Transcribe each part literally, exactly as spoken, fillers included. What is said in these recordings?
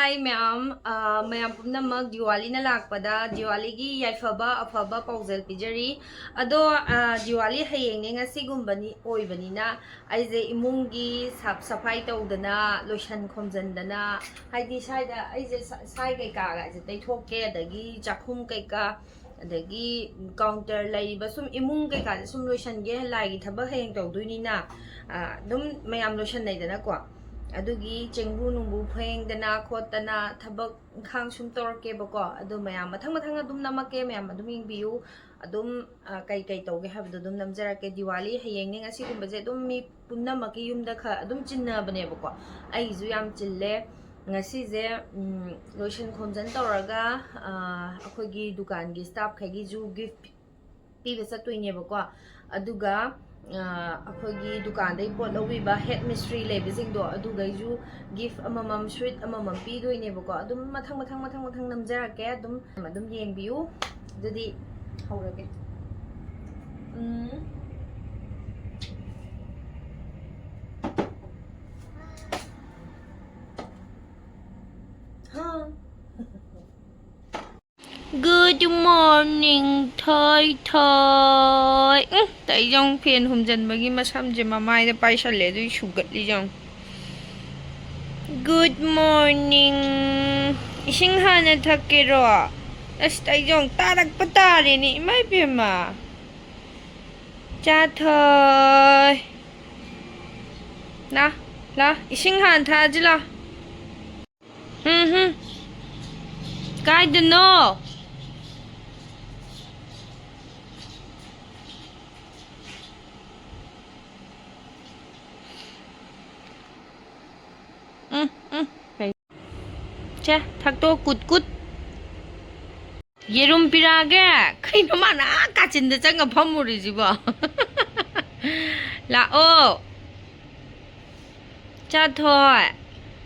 Hi ꯃꯌꯥꯝ, ꯑ, ꯃꯌꯥꯝ ꯄꯨꯝꯅꯃꯛ ꯗꯤꯋꯥꯂꯤꯅ ꯂꯥꯛꯄꯗ ꯗꯤꯋꯥꯂꯤꯒꯤ ꯌꯥꯏꯐꯕ ꯑꯐꯕ ꯄꯥꯎꯖꯦꯜ ꯄꯤꯖꯔꯤ꯫ ꯑꯗꯣ, ꯑ, ꯗꯤꯋꯥꯂꯤ ꯍꯌꯦꯡꯅꯦ, ꯉꯁꯤꯒꯨꯝꯕꯅꯤ ꯑꯣꯏꯕꯅꯤꯅ ꯑꯩꯁꯦ ꯏꯃꯨꯡꯒꯤ ꯁꯥꯞ ꯁꯐꯥꯏ ꯇꯧꯗꯅ, ꯂꯣꯏꯁꯟ ꯈꯣꯝꯖꯟꯗꯅ, ꯍꯥꯏꯗꯤ ꯁ꯭ꯋꯥꯏꯗ ꯑꯩꯁꯦ ꯁ-, ꯁꯥꯏ ꯀꯩꯀꯥꯒꯁꯦ ꯇꯩꯊꯣꯛꯀꯦ, ꯑꯗꯒꯤ ꯆꯥꯛꯈꯨꯝ ꯀꯩꯀꯥ, ꯑꯗꯒꯤ counter ꯂꯩꯔꯤꯕ ꯁꯨꯝ ꯏꯃꯨꯡ ꯀꯩꯀꯥꯁꯦ ꯁꯨꯝ ꯂꯣꯏꯁꯟꯒꯦ, ꯂꯥꯏꯒꯤ ꯊꯕꯛ ꯍꯌꯦꯡ ꯇꯧꯗꯣꯏꯅꯤꯅ, ꯑ, ꯑꯗꯨꯝ ꯃꯌꯥꯝ ꯂꯣꯏꯁꯟꯅꯩꯗꯅꯀꯣ꯫ ꯑꯗꯨꯒꯤ ꯆꯦꯡꯕꯨ ꯅꯨꯡꯕꯨ ꯐꯦꯡꯗꯅ ꯈꯣꯠꯇꯅ ꯊꯕꯛ ꯏꯪꯈꯥꯡ ꯁꯨꯝ ꯇꯧꯔꯛꯀꯦꯕꯀꯣ꯫ ꯑꯗꯨ ꯃꯌꯥꯝ ꯃꯊꯪ ꯃꯊꯪ ꯑꯗꯨꯝ ꯅꯝꯃꯛꯀꯦ, ꯃꯌꯥꯝ ꯑꯗꯨꯝ ꯌꯦꯡꯕꯤꯌꯨ꯫ ꯑꯗꯨꯝ, ꯑ, ꯀꯩ ꯀꯩ ꯇꯧꯒꯦ ꯍꯥꯏꯕꯗꯣ ꯑꯗꯨꯝ ꯅꯝꯖꯔꯛꯀꯦ꯫ ꯗꯤꯋꯥꯂꯤ ꯍꯌꯦꯡꯅꯦ, ꯉꯁꯤꯒꯨꯝꯕꯁꯦ ꯑꯗꯨꯝ ꯃꯤ ꯄꯨꯝꯅꯃꯛꯀꯤ ꯌꯨꯝꯗ ꯈ-, ꯑꯗꯨꯝ ꯆꯤꯟꯅꯕꯅꯦꯕꯀꯣ꯫ ꯑꯩꯒꯤꯁꯨ ꯌꯥꯝ ꯆꯤꯜꯂꯦ꯫ ꯉꯁꯤꯁꯦ, ꯎꯝ, ꯂꯣꯏꯁꯟ ꯈꯣꯝꯖꯟ ꯇꯧꯔꯒ, ꯑ, ꯑꯩꯈꯣꯏꯒꯤ ꯗꯨꯀꯥꯟꯒꯤ staff ꯈꯩꯒꯤꯁꯨ gift ꯄꯤꯕ ꯆꯠꯇꯣꯏꯅꯦꯕꯀꯣ꯫ ꯑꯗꯨꯒ, ꯑ, ꯑꯩꯈꯣꯏꯒꯤ ꯗꯨꯀꯥꯟꯗꯩ ꯄꯣꯠ ꯂꯧꯕꯤꯕ head ꯃꯤꯁꯇ꯭ꯔꯤ ꯂꯩꯕꯁꯤꯡꯗꯣ, ꯑꯗꯨꯒꯩꯁꯨ gift ꯑꯃꯃꯝ, sweet ꯑꯃꯃꯝ ꯄꯤꯗꯣꯏꯅꯦꯕꯀꯣ꯫ ꯑꯗꯨꯝ ꯃꯊꯪ, ꯃꯊꯪ, ꯃꯊꯪ, ꯃꯊꯪ ꯅꯝꯖꯔꯛꯀꯦ꯫ ꯑꯗꯨꯝ, ꯑꯗꯨꯝ ꯌꯦꯡꯕꯤꯌꯨ꯫ ꯑꯗꯨꯗꯤ ꯍꯧꯔꯒꯦ꯫ ꯎꯝ꯫ ꯍꯥ꯫ Good morning, ꯊꯣꯏ ꯊꯣꯏ꯫ ꯎꯝ, ꯇꯩꯖꯧ fan ꯍꯨꯝꯖꯟꯕꯒꯤ ꯃꯁꯝꯁꯦ ꯃꯃꯥꯏꯗ ꯄꯥꯏꯁꯜꯂꯦ, ꯑꯗꯨꯏ ꯁꯨꯒꯠꯂꯤ ꯌꯦꯡꯉꯨ꯫ Good morning꯫ ꯏꯁꯤꯡ ꯍꯥꯟꯅ ꯊꯛꯀꯦꯔꯣ? ꯑꯁ, ꯇꯩꯖꯧ ꯇꯥꯔꯛꯄ ꯇꯥꯔꯦꯅꯦ, ꯏꯃꯥ ꯏꯕꯦꯝꯃ꯫ ꯆꯥꯊꯣꯏ꯫ ꯂꯥ, ꯂꯥ, ꯏꯁꯤꯡ ꯍꯥꯟꯅ ꯊꯛꯑꯁꯤ ꯂꯥ꯫ ꯎꯝ ꯍꯨꯝ꯫ ꯀꯥꯏꯗꯅꯣ? ꯎꯝ, ꯎꯝ꯫ ꯁꯦ, ꯊꯛꯇꯣꯛ, ꯀꯨꯠ ꯀꯨꯠ꯫ ꯌꯦꯔꯨꯝ ꯄꯤꯔꯛꯑꯒꯦ꯫ ꯀꯩꯅꯣ ꯃꯥꯅ ꯑꯥ ꯀꯥꯆꯤꯟꯗ ꯆꯪꯉ ꯐꯝꯃꯨꯔꯤꯁꯤꯕꯣ? ꯂꯥꯛꯑꯣ꯫ ꯆꯥꯊꯣꯏ꯫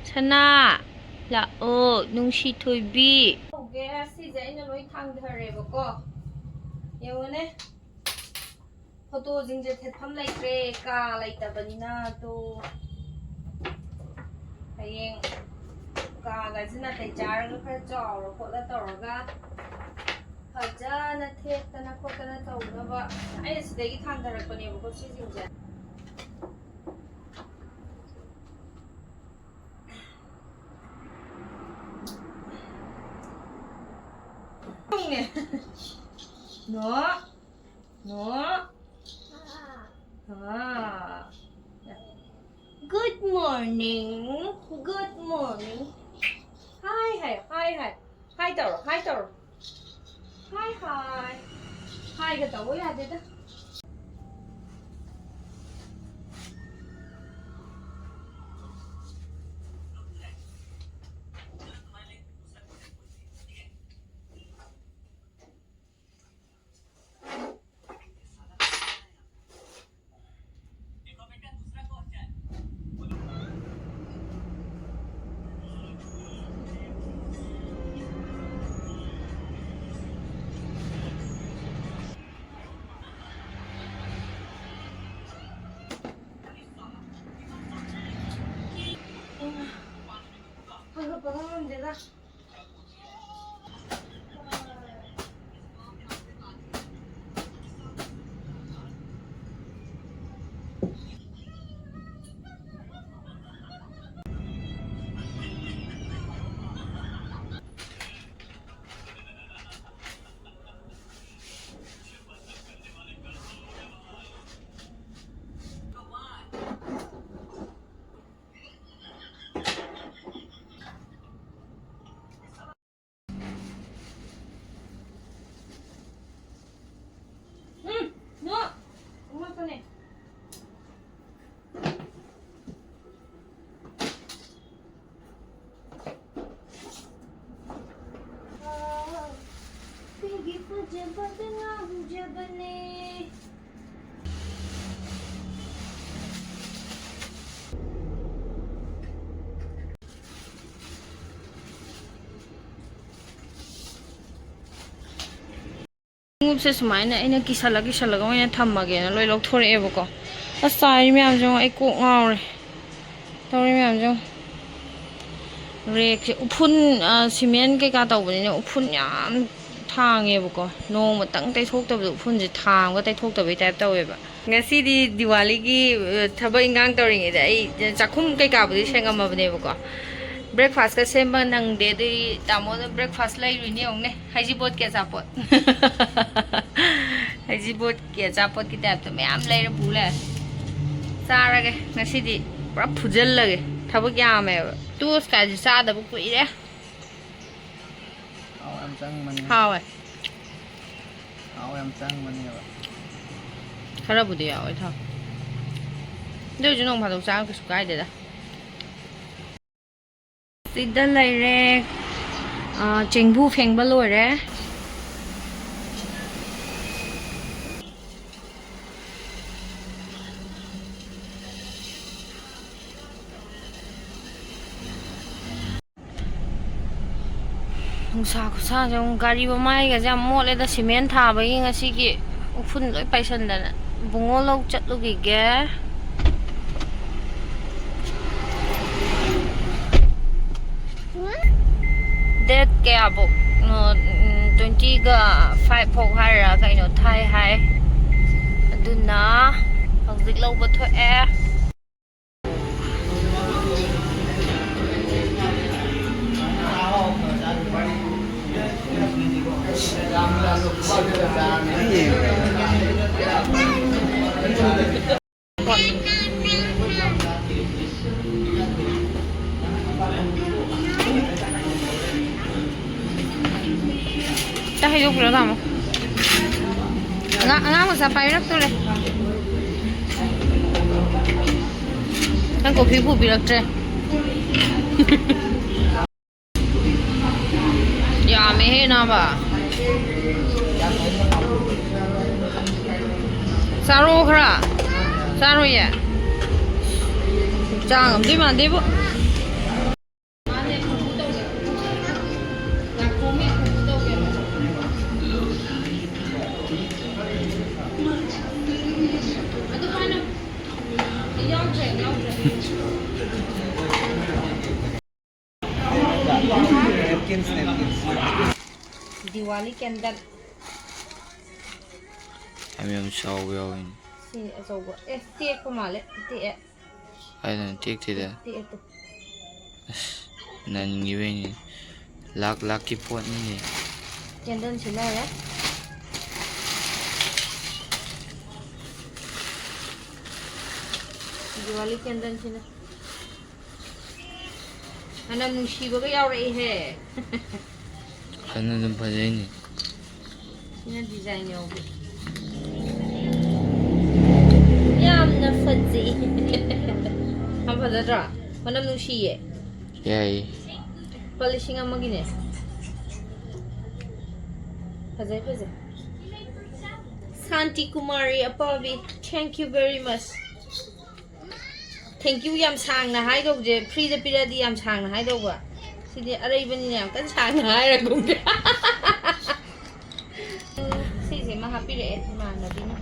ꯁꯅꯥ꯫ ꯂꯥꯛꯑꯣ, ꯅꯨꯡꯁꯤ ꯊꯣꯏꯕꯤ꯫ ꯇꯧꯒꯦ, ꯁꯤꯁꯦ ꯑꯩꯅ ꯂꯣꯏ ꯊꯥꯡꯊꯔꯦꯕꯀꯣ꯫ ꯌꯦꯡꯉꯨꯅꯦ꯫ ꯐꯣꯇꯣꯁꯤꯡꯁꯦ ꯊꯦꯠꯐꯝ ꯂꯩꯇ꯭ꯔꯦ, ꯀꯥ ꯂꯩꯇꯕꯅꯤꯅ꯫ ꯑꯗꯣ ꯍꯌꯦꯡ ꯀꯥ ꯍꯥꯏꯁꯤ ꯅꯥꯇꯩ ꯆꯥꯔꯒ ꯈꯔ ꯆꯥꯎꯔ ꯈꯣꯠꯂ ꯇꯧꯔꯒ ꯐꯖꯅ ꯊꯦꯠꯇꯅ ꯈꯣꯠꯇꯅ ꯇꯧꯅꯕ ꯑꯩꯅ ꯁꯤꯗꯒꯤ ꯊꯥꯡꯊꯔꯛꯄꯅꯦꯕꯀꯣ ꯁꯤꯁꯤꯡꯁꯦ꯫ No. No. Ah. Good morning. Good morning. Hi, hi, hi, hi. Hi ꯇꯧꯔꯣ, hi ꯇꯧꯔꯣ. Hi, hi. Hi ꯒ ꯇꯧꯕ ꯌꯥꯗꯦꯗ꯫ ꯍꯧꯒꯠꯄꯒ ꯉꯝꯗꯦꯗ꯫ ꯎꯝ, ꯅꯣ꯫ ꯑꯃꯠꯇꯅꯦ꯫ ꯑꯩꯒꯤ ꯐꯖꯕꯗ ꯉꯥꯎꯖꯕꯅꯦ꯫ ꯈꯣꯡꯎꯞꯁꯦ ꯁꯨꯃꯥꯏꯅ ꯑꯩꯅ ꯀꯤꯁꯜꯂ ꯀꯤꯁꯜꯂꯒ ꯑꯣꯏꯅ ꯊꯝꯃꯒꯦꯅ ꯂꯣꯏ ꯂꯧꯊꯣꯔꯛꯑꯦꯕꯀꯣ꯫ ꯑꯁ, ꯆꯥꯏꯔꯤ ꯃꯌꯥꯝꯁꯦ ꯌꯦꯡꯉꯣ, ꯑꯩ ꯀꯣꯛ ꯉꯥꯎꯔꯦ꯫ ꯇꯧꯔꯤ ꯃꯌꯥꯝꯁꯦ ꯌꯦꯡꯉꯣ꯫ ꯔꯦꯛꯁꯦ ꯎꯐꯨꯟ, ꯑ, ꯁꯤꯃꯦꯟ ꯀꯩꯀꯥ ꯇꯧꯕꯅꯤꯅ ꯎꯐꯨꯟ ꯌꯥꯝ ꯊꯥꯡꯉꯦꯕꯀꯣ꯫ ꯅꯣꯡꯃꯇꯪ ꯇꯩꯊꯣꯛꯇꯕꯗ ꯎꯐꯨꯟꯁꯦ ꯊꯥꯡꯒ ꯇꯩꯊꯣꯛꯇꯕꯩ ꯇꯥꯏꯞ ꯇꯧꯋꯦꯕ꯫ ꯉꯁꯤꯗꯤ ꯗꯤꯋꯥꯂꯤꯒꯤ, ꯑ, ꯊꯕꯛ ꯏꯟꯈꯥꯡ ꯇꯧꯔꯤꯉꯩꯗ ꯑꯩ ꯆꯥꯛꯈꯨꯝ ꯀꯩꯀꯥꯕꯨꯗꯤ ꯁꯦꯡꯉꯝꯃꯕꯅꯦꯕꯀꯣ꯫ Breakfastꯀ ꯁꯦꯝꯕ ꯅꯪꯗꯦ, ꯑꯗꯨꯒꯤ ꯇꯥꯃꯣꯅ breakfast ꯂꯩꯔꯨꯏꯅꯦ ꯌꯦꯡꯉꯨꯅꯦ꯫ ꯍꯩꯖꯤꯕꯣꯠꯀꯤ ꯑꯆꯥꯄꯣꯠ꯫ ꯍꯩꯖꯤꯕꯣꯠꯀꯤ ꯑꯆꯥꯄꯣꯠꯀꯤ ꯇꯥꯏꯞꯇ ꯃꯌꯥꯝ ꯂꯩꯔ ꯄꯨ ꯂꯥꯛꯑꯦ꯫ ꯆꯥꯔꯒꯦ ꯉꯁꯤꯗꯤ, ꯄꯨꯔꯥ ꯐꯨꯖꯜꯂꯒꯦ꯫ ꯊꯕꯛ ꯌꯥꯝꯃꯦꯕ꯫ Toast ꯀꯥꯏꯁꯦ ꯆꯥꯗꯕ ꯀꯨꯏꯔꯦ꯫ ꯊꯥꯎ ꯌꯥꯝ ꯆꯪꯕꯅꯦ꯫ ꯍꯥꯎꯋꯦ꯫ ꯊꯥꯎ ꯌꯥꯝ ꯆꯪꯕꯅꯦꯕ꯫ ꯈꯔꯕꯨꯗꯤ ꯌꯥꯎꯋꯦ ꯊꯥꯎ꯫ ꯑꯗꯨ ꯑꯣꯏꯔꯁꯨ ꯅꯣꯡ ꯐꯥꯗꯣꯛ ꯆꯥꯕ ꯀꯩꯁꯨ ꯀꯥꯏꯗꯦꯗ꯫ ꯁꯤꯗ ꯂꯩꯔꯦ꯫ ꯑꯥ, ꯆꯦꯡꯕꯨ ꯐꯦꯡꯕ ꯂꯣꯏꯔꯦ꯫ ꯅꯨꯡꯁꯥ ꯈꯨꯁꯥꯁꯦ ꯑꯃꯨꯛ, ꯒꯥꯔꯤ ꯃꯃꯥꯏꯒꯁꯦ ꯌꯥꯝ ꯃꯣꯠꯂꯦꯗ, ꯁꯤꯃꯦꯟ ꯊꯥꯕꯒꯤ ꯉꯁꯤꯒꯤ ꯎꯐꯨꯟ ꯂꯣꯏ ꯄꯥꯏꯁꯟꯗꯅ꯫ ꯕꯨꯡꯉꯣ ꯂꯧ ꯆꯠꯂꯨꯈꯤꯒꯦ꯫ Date ꯀꯌꯥꯕꯨꯛ? ꯎꯝ, twenty-ꯒ five ꯐꯥꯎ ꯍꯥꯏꯔ ꯀꯩꯅꯣ ꯊꯥꯏ ꯍꯥꯏ꯫ ꯑꯗꯨꯅ ꯍꯧꯖꯤꯛ ꯂꯧꯕ ꯊꯣꯛꯑꯦ꯫ ꯆꯥꯛ ꯍꯩꯗꯣꯛꯄꯤꯔꯣ ꯇꯥꯃꯣ꯫ ꯑꯉꯥꯡ, ꯑꯉꯥꯡ ꯃꯆꯥ ꯄꯥꯏꯔꯛꯇꯣꯔꯦ꯫ ꯅꯪ ꯀꯣꯐꯤ ꯄꯨꯕꯤꯔꯛꯇ꯭ꯔꯦ꯫ ꯌꯥꯝꯃꯦꯍꯦ ꯅꯥꯕ꯫ ꯆꯥꯔꯣ ꯈꯔ꯫ ꯆꯥꯔꯣꯏꯌꯦ꯫ ꯆꯥ ꯉꯝꯗꯣꯏ ꯃꯥꯟꯗꯦꯕꯨ꯫ Diwali candle. ꯌꯥꯝ ꯌꯥꯝ ꯆꯥꯎꯕ ꯌꯥꯎꯋꯤꯅꯦ꯫ ꯁꯤ ꯑꯆꯧꯕ꯫ ꯑꯦ, ꯇꯦꯛꯄ ꯃꯥꯜꯂꯦ꯫ ꯇꯦꯛꯑꯦ꯫ ꯍꯥꯏꯗꯅ ꯇꯦꯛꯇꯦꯗ꯫ ꯇꯦꯛꯑꯦ ꯇꯨ꯫ ꯑꯁ, ꯅꯟꯈꯤꯕꯩꯅꯦ꯫ ꯂꯥꯛ ꯂꯥꯛꯀꯤ ꯄꯣꯠꯅꯤꯅꯦ꯫ Candle ꯁꯤ ꯂꯩꯔꯦ꯫ Diwali candle ꯁꯤꯅ꯫ ꯃꯅꯝ ꯅꯨꯡꯁꯤꯕꯒ ꯌꯥꯎꯔꯛꯏꯍꯦ꯫ ꯐꯅ ꯑꯗꯨꯝ ꯐꯖꯩꯅꯦ꯫ ꯁꯤꯅ design ꯌꯥꯎꯕꯤ꯫ ꯌꯥꯝꯅ ꯐꯖꯩ꯫ ꯌꯥꯝ ꯐꯖꯗ꯭ꯔꯣ? ꯃꯅꯝ ꯅꯨꯡꯁꯤꯌꯦ꯫ ꯌꯥꯏꯌꯦ꯫ ꯂꯨꯄꯥ ꯂꯤꯁꯤꯡ ꯑꯃꯒꯤꯅꯦ꯫ ꯐꯖꯩ, ꯐꯖꯩ꯫ ꯁꯥꯟꯇꯤ Kumari ꯑꯄꯥꯕꯤ, thank you very much꯫ Thank you ꯌꯥꯝ ꯁꯥꯡꯅ ꯍꯥꯏꯗꯧꯕꯁꯦ, free ꯗ ꯄꯤꯔꯛꯑꯗꯤ ꯌꯥꯝ ꯁꯥꯡꯅ ꯍꯥꯏꯗꯧꯕ꯫ ꯁꯤꯗꯤ ꯑꯔꯩꯕꯅꯤꯅ ꯌꯥꯝ ꯀꯟꯅ ꯁꯥꯡꯅ ꯍꯥꯏꯔꯒꯨꯝꯒꯦ꯫ ꯁꯤꯁꯦ ꯑꯃ ꯍꯥꯞꯄꯤꯔꯛꯑꯦ ꯏꯃꯥꯟꯅꯕꯤꯅ꯫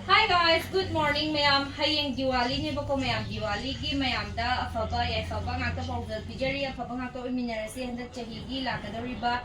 Hi guys, good morning ꯃꯌꯥꯝ꯫ ꯍꯌꯦꯡ ꯗꯤꯋꯥꯂꯤꯅꯦꯕꯀꯣ ꯃꯌꯥꯝ꯫ ꯗꯤꯋꯥꯂꯤꯒꯤ ꯃꯌꯥꯝꯗ ꯑꯐꯕ ꯌꯥꯏꯐꯕ ꯉꯥꯛꯇ ꯄꯥꯎꯖꯦꯜ ꯄꯤꯖꯔꯤ꯫ ꯑꯐꯕ ꯉꯥꯛꯇ ꯑꯣꯏꯃꯤꯟꯅꯔꯁꯤ ꯍꯟꯗꯛ ꯆꯍꯤꯒꯤ ꯂꯥꯛꯀꯗꯧꯔꯤꯕ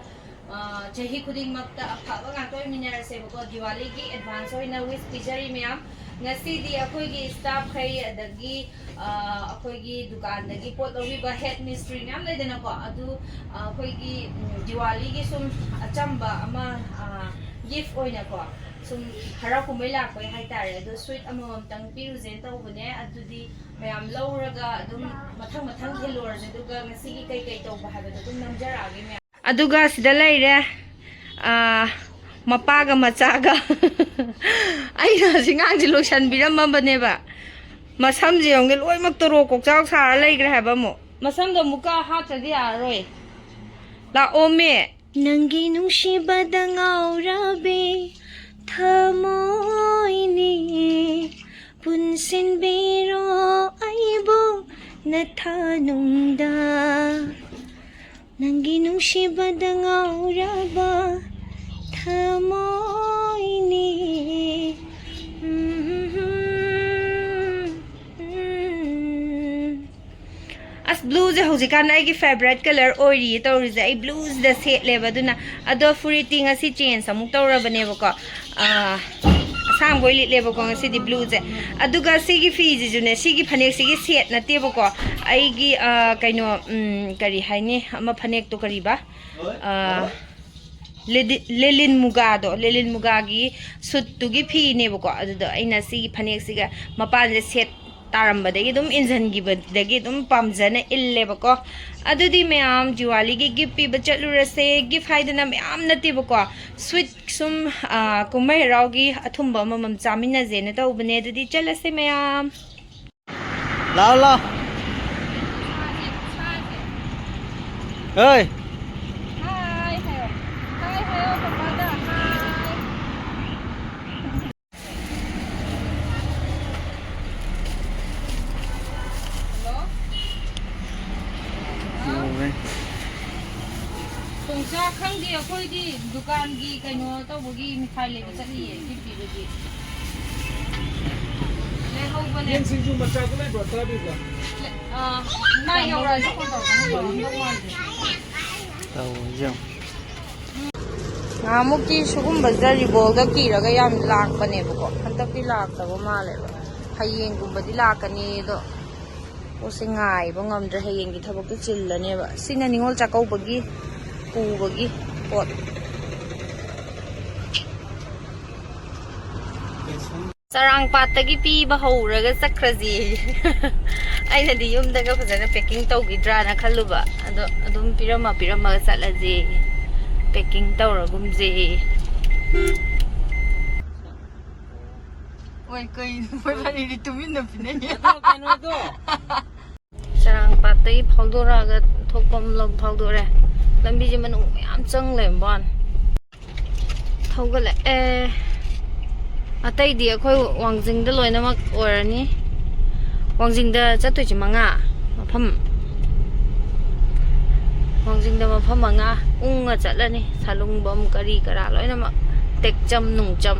ꯑ, ꯆꯍꯤ ꯈꯨꯗꯤꯡꯃꯛꯇ ꯑꯐꯕ ꯉꯥꯛꯇ ꯑꯣꯏꯃꯤꯟꯅꯔꯁꯦꯕꯀꯣ꯫ ꯗꯤꯋꯥꯂꯤꯒꯤ advance ꯑꯣꯏꯅ wish ꯄꯤꯖꯔꯤ ꯃꯌꯥꯝ꯫ ꯉꯁꯤꯗꯤ ꯑꯩꯈꯣꯏꯒꯤ staff ꯈꯩ, ꯑꯗꯒꯤ, ꯑ, ꯑꯩꯈꯣꯏꯒꯤ ꯗꯨꯀꯥꯟꯗꯒꯤ ꯄꯣꯠ ꯂꯧꯕꯤꯕ head ꯃꯤꯁꯇ꯭ꯔꯤ ꯃꯌꯥꯝ ꯂꯩꯗꯅꯀꯣ, ꯑꯗꯨ, ꯑ, ꯑꯩꯈꯣꯏꯒꯤ, ꯎꯝ, ꯗꯤꯋꯥꯂꯤꯒꯤ ꯁꯨꯝ ꯑꯆꯝꯕ ꯑꯃ, ꯑ, gift ꯑꯣꯏꯅꯀꯣ, ꯁꯨꯝ ꯍꯔꯥꯎ ꯀꯨꯝꯍꯩ ꯂꯥꯛꯄꯩ ꯍꯥꯏꯇꯥꯔꯦ, ꯑꯗꯨ sweet ꯑꯃꯃꯝꯇꯪ ꯄꯤꯔꯨꯁꯦꯅ ꯇꯧꯕꯅꯦ꯫ ꯑꯗꯨꯗꯤ ꯃꯌꯥꯝ ꯂꯧꯔꯒ ꯑꯗꯨꯝ ꯃꯊꯪ ꯃꯊꯪ ꯊꯤꯜꯂꯨꯔꯁꯦ, ꯑꯗꯨꯒ ꯉꯁꯤꯒꯤ ꯀꯩꯀꯩ ꯇꯧꯕ ꯍꯥꯏꯕꯗꯣ ꯑꯗꯨꯝ ꯅꯝꯖꯔꯛꯑꯒꯦ ꯃꯌꯥꯝ꯫ ꯑꯗꯨꯒ ꯁꯤꯗ ꯂꯩꯔꯦ, ꯑꯥ, ꯃꯄꯥꯒ ꯃꯆꯥꯒ꯫ ꯑꯩꯅ ꯍꯧꯖꯤꯛ ꯑꯉꯥꯡꯁꯦ ꯂꯣꯏꯁꯟꯕꯤꯔꯝꯃꯕꯅꯦꯕ꯫ ꯃꯁꯝꯁꯦ ꯌꯦꯡꯉꯨꯅꯦ, ꯂꯣꯏꯅꯃꯛ ꯇꯣꯔꯣ ꯀꯣꯛꯆꯥꯎ ꯁꯥꯔ ꯂꯩꯈ꯭ꯔꯦ ꯍꯥꯏꯕ ꯑꯃꯨꯛ꯫ ꯃꯁꯝꯗꯣ ꯑꯃꯨꯛꯀ ꯍꯥꯠꯇ꯭ꯔꯗꯤ ꯌꯥꯔꯔꯣꯏ꯫ ꯂꯥꯛꯑꯣꯃꯦ꯫ ꯅꯪꯒꯤ ꯅꯨꯡꯁꯤꯕꯗ ꯉꯥꯎꯔꯕꯤ ꯊꯃꯣꯏꯅꯤ, ꯄꯨꯟꯁꯤꯟꯕꯤꯔꯣ ꯑꯩꯕꯨ ꯅꯊꯥꯅꯨꯡꯗ꯫ ꯅꯪꯒꯤ ꯅꯨꯡꯁꯤꯕꯗ ꯉꯥꯎꯔꯕ ꯊꯃꯣꯏꯅꯤ꯫ ꯑꯁ, ꯕ꯭ꯂꯨꯁꯦ ꯍꯧꯖꯤꯛꯀꯥꯟ ꯑꯩꯒꯤ ꯐꯦꯚꯔꯥꯏꯠ ꯀꯂꯔ ꯑꯣꯏꯔꯤꯌꯦ ꯇꯧꯔꯤꯁꯦ꯫ ꯑꯩ ꯕ꯭ꯂꯨꯁꯤꯗ ꯁꯦꯠꯂꯦꯕ꯫ ꯑꯗꯨꯅ ꯑꯗꯣ ꯐꯨꯔꯤꯠꯇꯤ ꯉꯁꯤ ꯆꯦꯟꯖ ꯑꯃꯨꯛ ꯇꯧꯔꯕꯅꯦꯕꯀꯣ꯫ ꯑꯥ, ꯑꯁꯥꯡꯕ ꯑꯣꯏ ꯂꯤꯠꯂꯦꯕꯀꯣ ꯉꯁꯤꯗꯤ ꯕ꯭ꯂꯨꯁꯦ꯫ ꯑꯗꯨꯒ ꯁꯤꯒꯤ ꯐꯤꯁꯤꯁꯨꯅꯦ, ꯁꯤꯒꯤ ꯐꯅꯦꯛꯁꯤꯒꯤ ꯁꯦꯠ ꯅꯠꯇꯦꯕꯀꯣ꯫ ꯑꯩꯒꯤ, ꯑꯥ, ꯀꯩꯅꯣ, ꯎꯝ, ꯀꯔꯤ ꯍꯥꯏꯅꯤ, ꯑꯃ ꯐꯅꯦꯛꯇꯣ ꯀꯔꯤꯕ? ꯑꯥ, ꯂꯦꯗꯤ-, ꯂꯦꯂꯤꯟ ꯃꯨꯒꯥꯗꯣ, ꯂꯦꯂꯤꯟ ꯃꯨꯒꯥꯒꯤ ꯁꯨꯠꯇꯨꯒꯤ ꯐꯤꯅꯦꯕꯀꯣ꯫ ꯑꯗꯨꯗꯣ ꯑꯩꯅ ꯁꯤꯒꯤ ꯐꯅꯦꯛꯁꯤꯒ ꯃꯄꯥꯟꯁꯦ ꯁꯦꯠ ꯇꯥꯔꯝꯕꯗꯒꯤ ꯑꯗꯨꯝ ꯏꯟꯁꯤꯟꯈꯤꯕꯗꯒꯤ ꯑꯗꯨꯝ ꯄꯥꯝꯖꯅ ꯏꯜꯂꯦꯕꯀꯣ꯫ ꯑꯗꯨꯗꯤ ꯃꯌꯥꯝ ꯖꯤꯋꯥꯂꯤꯒꯤ ꯒꯤꯐ ꯄꯤꯕ ꯆꯠꯂꯨꯔꯁꯦ꯫ ꯒꯤꯐ ꯍꯥꯏꯗꯅ ꯃꯌꯥꯝ ꯅꯠꯇꯦꯕꯀꯣ, ꯁ꯭ꯋꯤꯠ ꯁꯨꯝ, ꯑꯥ, ꯀꯨꯝꯍꯩ ꯍꯔꯥꯎꯒꯤ ꯑꯊꯨꯝꯕ ꯑꯃꯃꯝ ꯆꯥꯃꯤꯟꯅꯁꯦꯅ ꯇꯧꯕꯅꯦ꯫ ꯑꯗꯨꯗꯤ ꯆꯠꯂꯁꯦ ꯃꯌꯥꯝ꯫ ꯂꯥꯎ, ꯂꯥꯎ꯫ ꯍꯣꯏ꯫ ꯍꯥꯏ ꯍꯥꯏꯌꯣ꯫ ꯍꯥꯏ ꯍꯥꯏꯌꯣ ꯄꯄꯥꯗ꯫ ꯍꯥꯏ꯫ ꯍꯜꯂꯣ꯫ ꯌꯧꯔꯦ꯫ ꯇꯣꯡꯆꯥ ꯈꯪꯗꯦ, ꯑꯩꯈꯣꯏꯗꯤ ꯗꯨꯀꯥꯟꯒꯤ ꯀꯩꯅꯣ ꯇꯧꯕꯒꯤ ꯃꯤꯊꯥꯏ ꯂꯩꯕ ꯆꯠꯂꯤꯌꯦ꯫ ꯄꯤꯕꯒꯤ꯫ ꯂꯩꯍꯧꯕꯅꯦ꯫ ꯌꯦꯟ ꯁꯤꯡꯖꯨ ꯃꯆꯥꯗꯨ ꯂꯩꯕ꯭ꯔꯣ? ꯆꯥꯕꯤꯕ꯭ꯔꯣ? ꯂꯩ-, ꯑꯥ, ꯃꯥ ꯌꯧꯔꯛꯑꯗꯤ ꯐꯣꯟ ꯇꯧꯔꯛꯀꯅꯤ, ꯌꯧꯔꯝꯗꯧ ꯃꯥꯟꯗꯦ꯫ ꯇꯧꯔꯤꯁꯦ ꯌꯦꯡꯉꯣ꯫ ꯅꯍꯥꯟꯃꯨꯛꯇꯤ ꯁꯤꯒꯨꯝꯕꯁꯤꯗ ꯔꯤꯕꯣꯜꯒ ꯀꯤꯔꯒ ꯌꯥꯝ ꯂꯥꯛꯄꯅꯦꯕꯀꯣ, ꯍꯟꯗꯛꯇꯤ ꯂꯥꯛꯇꯕ ꯃꯥꯜꯂꯦꯕ꯫ ꯍꯌꯦꯡꯒꯨꯝꯕꯗꯤ ꯂꯥꯛꯀꯅꯤ ꯑꯗꯣ꯫ ꯄꯣꯠꯁꯦ ꯉꯥꯏꯕ ꯉꯝꯗ꯭ꯔꯦ, ꯍꯌꯦꯡꯒꯤ ꯊꯕꯛꯇꯣ ꯆꯤꯜꯂꯅꯦꯕ꯫ ꯁꯤꯅ ꯅꯤꯉꯣꯜ ꯆꯥꯛꯀꯧꯕꯒꯤ ꯄꯨꯕꯒꯤ ꯄꯣꯠ꯫ ꯆꯔꯥꯡꯄꯥꯠꯇꯒꯤ ꯄꯤꯕ ꯍꯧꯔꯒ ꯆꯠꯈ꯭ꯔꯁꯤ꯫ ꯑꯩꯅꯗꯤ ꯌꯨꯝꯗꯒ ꯐꯖꯅ ꯄꯦꯛꯀꯤꯡ ꯇꯧꯈꯤꯗ꯭ꯔꯥꯅ ꯈꯜꯂꯨꯕ, ꯑꯗꯣ ꯑꯗꯨꯝ ꯄꯤꯔꯝꯃ ꯄꯤꯔꯝꯃꯒ ꯆꯠꯂꯁꯤ, ꯄꯦꯛꯀꯤꯡ ꯇꯧꯔꯒꯨꯝꯁꯦ꯫ ꯑꯣꯏ, ꯀꯩꯅꯣ ꯃꯣꯏꯕꯥꯅꯤꯗꯤ ꯇꯨꯃꯤꯟꯅ ꯄꯤꯅꯩꯌꯦ꯫ ꯑꯗꯣ ꯀꯩꯅꯣꯗꯣ꯫ ꯆꯔꯥꯡꯄꯥꯠꯇꯒꯤ ꯐꯥꯎꯗꯣꯔꯛꯑꯒ ꯊꯣꯛꯐꯝ ꯂꯣꯝ ꯐꯥꯎꯗꯣꯔꯦ꯫ ꯂꯝꯕꯤꯁꯦ ꯃꯅꯨꯡ ꯃꯌꯥꯝ ꯆꯪ ꯂꯩꯔꯝꯕ ꯋꯥꯅꯤ꯫ ꯊꯧꯒꯠꯂꯛꯑꯦ꯫ ꯑꯇꯩꯗꯤ ꯑꯩꯈꯣꯏ ꯋꯥꯡꯖꯤꯡꯗ ꯂꯣꯏꯅꯃꯛ ꯑꯣꯏꯔꯅꯤ꯫ ꯋꯥꯡꯖꯤꯡꯗ ꯆꯠꯇꯣꯏꯁꯦ ꯃꯉꯥ ꯃꯐꯝ꯫ ꯋꯥꯡꯖꯤꯡꯗ ꯃꯐꯝ ꯃꯉꯥ ꯎꯪꯉ ꯆꯠꯂꯅꯤ꯫ ꯁꯥꯂꯨꯡꯕꯝ ꯀꯔꯤ ꯀꯔꯥ ꯂꯣꯏꯅꯃꯛ ꯇꯦꯛꯆꯝ ꯅꯨꯡꯆꯝ꯫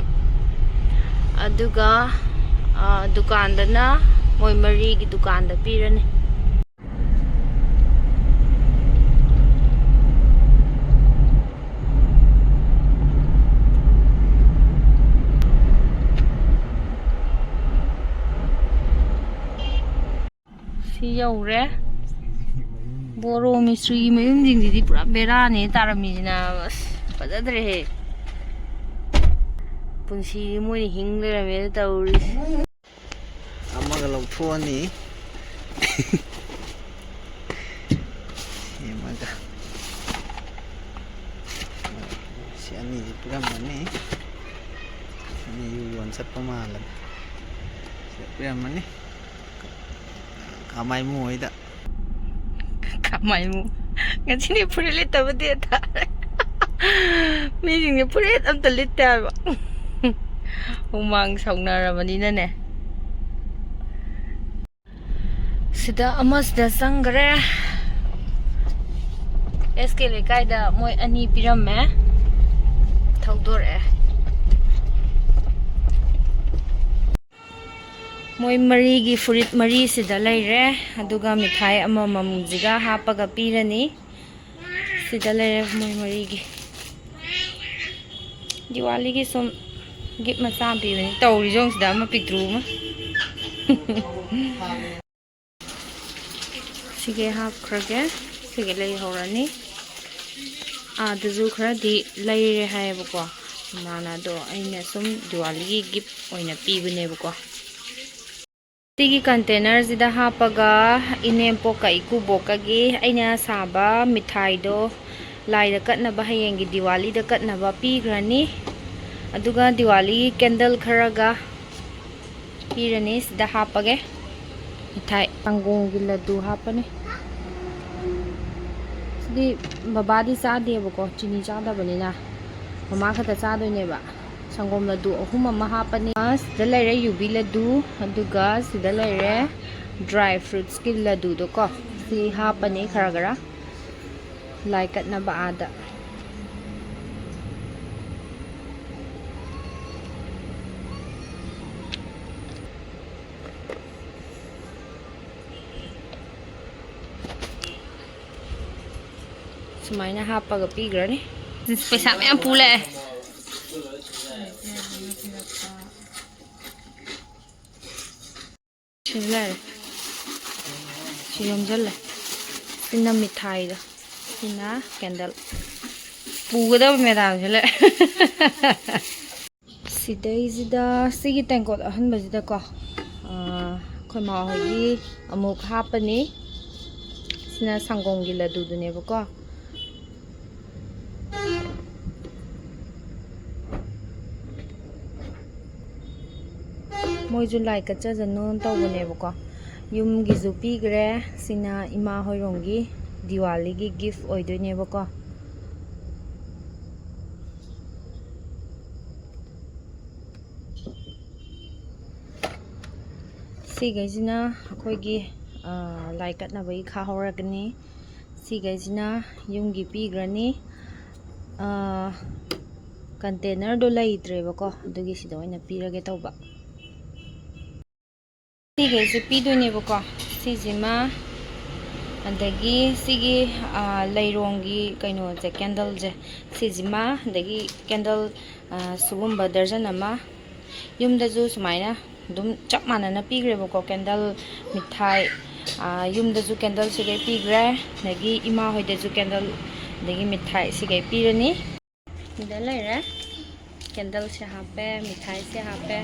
ꯑꯗꯨꯒ, ꯑ, ꯗꯨꯀꯥꯟꯗꯅ ꯃꯣꯏ ꯃꯔꯤꯒꯤ ꯗꯨꯀꯥꯟꯗ ꯄꯤꯔꯅꯤ꯫ ꯌꯧꯔꯦ꯫ ꯕꯣꯔꯣ ꯃꯤꯁꯇ꯭ꯔꯤꯒꯤ ꯃꯌꯨꯝꯁꯤꯡꯁꯤꯗꯤ ꯄꯨꯔꯥ ꯕꯦꯔꯥꯅꯦ ꯇꯥꯔꯝꯃꯤꯁꯤꯅ꯫ ꯑꯁ, ꯐꯖꯗ꯭ꯔꯦꯍꯦ꯫ ꯄꯨꯟꯁꯤꯗꯤ ꯃꯣꯏꯅ ꯍꯤꯡ ꯂꯩꯔꯝꯃꯦꯅ ꯇꯧꯔꯤꯁꯦ꯫ ꯑꯃꯒ ꯂꯧꯊꯣꯛꯑꯅꯤ꯫ ꯁꯤ ꯑꯃꯒ꯫ ꯁꯤ ꯑꯅꯤꯁꯤ ꯄꯤꯔꯝꯃꯅꯤ꯫ ꯑꯅꯤ ꯌꯨ ꯌꯣꯟ ꯆꯠꯄ ꯃꯥꯜꯂꯦ꯫ ꯁꯤ ꯄꯤꯔꯝꯃꯅꯤ꯫ ꯀꯃꯥꯏꯃꯨ ꯍꯣꯏꯗ꯫ ꯀꯃꯥꯏꯃꯨ? ꯉꯁꯤꯗꯤ ꯐꯨꯔꯤꯠ ꯂꯤꯠꯇꯕ ꯗꯦ ꯇꯥꯔꯦ꯫ ꯃꯤꯁꯤꯡꯁꯦ ꯐꯨꯔꯤꯠ ꯑꯝꯇ ꯂꯤꯠꯇꯦ ꯍꯥꯏꯕ꯫ ꯍꯨꯃꯥꯡ ꯁꯧꯅꯔꯕꯅꯤꯅꯅꯦ꯫ ꯁꯤꯗ ꯑꯃꯁꯤꯗ ꯆꯪꯈ꯭ꯔꯦ꯫ ꯑꯦꯁ ꯀꯦ ꯂꯩꯀꯥꯏꯗ ꯃꯣꯏ ꯑꯅꯤ ꯄꯤꯔꯝꯃꯦ꯫ ꯊꯧꯗꯣꯔꯛꯑꯦ꯫ ꯃꯣꯏ ꯃꯔꯤꯒꯤ ꯐꯨꯔꯤꯠ ꯃꯔꯤꯁꯤꯗ ꯂꯩꯔꯦ꯫ ꯑꯗꯨꯒ ꯃꯤꯊꯥꯏ ꯑꯃꯃꯝꯁꯤꯒ ꯍꯥꯞꯄꯒ ꯄꯤꯔꯅꯤ꯫ ꯁꯤꯗ ꯂꯩꯔꯦ ꯃꯣꯏ ꯃꯔꯤꯒꯤ꯫ ꯗꯤꯋꯥꯂꯤꯒꯤ ꯁꯨꯝ ꯒꯤꯐ ꯃꯆꯥ ꯑꯃ ꯄꯤꯕꯅꯤ꯫ ꯇꯧꯔꯤꯁꯦ ꯌꯦꯡꯉꯨ ꯁꯤꯗ ꯑꯃ ꯄꯤꯛꯇ꯭ꯔꯨ ꯑꯃ꯫ ꯁꯤꯒꯤ ꯍꯥꯞꯈ꯭ꯔꯒꯦ꯫ ꯁꯤꯒꯤ ꯂꯩꯍꯧꯔꯅꯤ꯫ ꯑꯥꯗꯁꯨ ꯈꯔꯗꯤ ꯂꯩꯔꯦ ꯍꯥꯏꯌꯦꯕꯀꯣ ꯏꯃꯥꯅ, ꯑꯗꯣ ꯑꯩꯅ ꯁꯨꯝ ꯗꯤꯋꯥꯂꯤꯒꯤ ꯒꯤꯐ ꯑꯣꯏꯅ ꯄꯤꯕꯅꯦꯕꯀꯣ꯫ ꯁꯤꯒꯤ ꯀꯟꯇꯦꯅꯔꯁꯤꯗ ꯍꯥꯞꯄꯒ ꯏꯅꯦꯝꯄꯣꯛꯀ ꯏꯀꯨꯕꯣꯛꯀꯒꯤ ꯑꯩꯅ ꯁꯥꯕ ꯃꯤꯊꯥꯏꯗꯣ ꯂꯥꯏꯗ ꯀꯠꯅꯕ, ꯍꯌꯦꯡꯒꯤ ꯗꯤꯋꯥꯂꯤꯗ ꯀꯠꯅꯕ ꯄꯤꯈ꯭ꯔꯅꯤ꯫ ꯑꯗꯨꯒ ꯗꯤꯋꯥꯂꯤꯒꯤ ꯀꯦꯟꯗꯜ ꯈꯔꯒ ꯄꯤꯔꯅꯤ꯫ ꯁꯤꯗ ꯍꯥꯞꯄꯒꯦ꯫ ꯃꯤꯊꯥꯏ ꯁꯪꯒꯣꯝꯒꯤ ꯂꯗꯨ ꯍꯥꯞꯄꯅꯤ꯫ ꯁꯤꯗꯤ ꯕꯕꯥꯗꯤ ꯆꯥꯗꯦꯕꯀꯣ, ꯆꯤꯅꯤ ꯆꯥꯗꯕꯅꯤꯅ ꯃꯃꯥ ꯈꯛꯇ ꯆꯥꯗꯣꯏꯅꯦꯕ꯫ ꯁꯪꯒꯣꯝ ꯂꯗꯨ ꯑꯍꯨꯝ ꯑꯃ ꯍꯥꯞꯄꯅꯤ꯫ ꯁꯤꯗ ꯂꯩꯔꯦ ꯌꯨꯕꯤ ꯂꯗꯨ, ꯑꯗꯨꯒ ꯁꯤꯗ ꯂꯩꯔꯦ ꯗ꯭ꯔꯥꯏ ꯐ꯭ꯔꯨꯠꯁꯀꯤ ꯂꯗꯨꯗꯣꯀꯣ꯫ ꯁꯤ ꯍꯥꯞꯄꯅꯤ ꯈꯔ ꯈꯔ ꯂꯥꯏ ꯀꯠꯅꯕ ꯑꯥꯗ꯫ ꯁꯨꯃꯥꯏꯅ ꯍꯥꯞꯄꯒ ꯄꯤꯈ꯭ꯔꯅꯤ꯫ ꯄꯩꯁꯥ ꯃꯌꯥꯝ ꯄꯨ ꯂꯥꯛꯑꯦ꯫ ꯁꯤ ꯂꯩꯔꯦ꯫ ꯁꯤ ꯌꯣꯝꯁꯤꯜꯂꯦ꯫ ꯁꯤꯅ ꯃꯤꯊꯥꯏꯗꯣ, ꯁꯤꯅ ꯀꯦꯟꯗꯜ꯫ ꯄꯨꯒꯗꯕ ꯃꯦꯗꯥꯝꯁꯦ ꯂꯩ꯫ ꯁꯤꯗꯩꯁꯤꯗ ꯁꯤꯒꯤ ꯇꯦꯡꯀꯣꯠ ꯑꯍꯟꯕꯁꯤꯗꯀꯣ, ꯑꯥ, ꯑꯩꯈꯣꯏ ꯃꯥ ꯍꯣꯏꯒꯤ ꯑꯃꯨꯛ ꯍꯥꯞꯄꯅꯤ꯫ ꯁꯤꯅ ꯁꯪꯒꯣꯝꯒꯤ ꯂꯗꯨꯗꯨꯅꯦꯕꯀꯣ꯫ ꯃꯣꯏꯁꯨ ꯂꯥꯏ ꯀꯠꯆꯁꯅꯨ ꯇꯧꯕꯅꯦꯕꯀꯣ꯫ ꯌꯨꯝꯒꯤꯁꯨ ꯄꯤꯈ꯭ꯔꯦ꯫ ꯁꯤꯅ ꯏꯃꯥ ꯍꯣꯏꯔꯣꯝꯒꯤ ꯗꯤꯋꯥꯂꯤꯒꯤ ꯒꯤꯐ ꯑꯣꯏꯗꯣꯏꯅꯦꯕꯀꯣ꯫ ꯁꯤꯈꯩꯁꯤꯅ ꯑꯩꯈꯣꯏꯒꯤ, ꯑ, ꯂꯥꯏ ꯀꯠꯅꯕꯒꯤ ꯈꯥꯍꯧꯔꯒꯅꯤ꯫ ꯁꯤꯈꯩꯁꯤꯅ ꯌꯨꯝꯒꯤ ꯄꯤꯈ꯭ꯔꯅꯤ꯫ ꯑ, ꯀꯟꯇꯦꯅꯔꯗꯣ ꯂꯩꯇ꯭ꯔꯦꯕꯀꯣ, ꯑꯗꯨꯒꯤ ꯁꯤꯗ ꯑꯣꯏꯅ ꯄꯤꯔꯒꯦ ꯇꯧꯕ꯫ ꯁꯤꯈꯩꯁꯦ ꯄꯤꯗꯣꯏꯅꯦꯕꯀꯣ꯫ ꯁꯤꯁꯤꯃ, ꯑꯗꯒꯤ ꯁꯤꯒꯤ, ꯑ, ꯂꯩꯔꯣꯡꯒꯤ ꯀꯩꯅꯣꯁꯦ, ꯀꯦꯟꯗꯜꯁꯦ, ꯁꯤꯁꯤꯃ, ꯑꯗꯒꯤ ꯀꯦꯟꯗꯜ, ꯑ, ꯁꯤꯒꯨꯝꯕ ꯗꯔꯖꯟ ꯑꯃ꯫ ꯌꯨꯝꯗꯁꯨ ꯁꯨꯃꯥꯏꯅ ꯑꯗꯨꯝ ꯆꯞ ꯃꯥꯟꯅꯅ ꯄꯤꯈ꯭ꯔꯦꯕꯀꯣ꯫ ꯀꯦꯟꯗꯜ, ꯃꯤꯊꯥꯏ, ꯑ, ꯌꯨꯝꯗꯁꯨ ꯀꯦꯟꯗꯜ ꯁꯤꯈꯩ ꯄꯤꯈ꯭ꯔꯦ, ꯑꯗꯒꯤ ꯏꯃꯥ ꯍꯣꯏꯗꯁꯨ ꯀꯦꯟꯗꯜ, ꯑꯗꯒꯤ ꯃꯤꯊꯥꯏ ꯁꯤꯈꯩ ꯄꯤꯔꯅꯤ꯫ ꯁꯤꯗ ꯂꯩꯔꯦ꯫ ꯀꯦꯟꯗꯜꯁꯦ ꯍꯥꯞꯄꯦ, ꯃꯤꯊꯥꯏꯁꯦ ꯍꯥꯞꯄꯦ,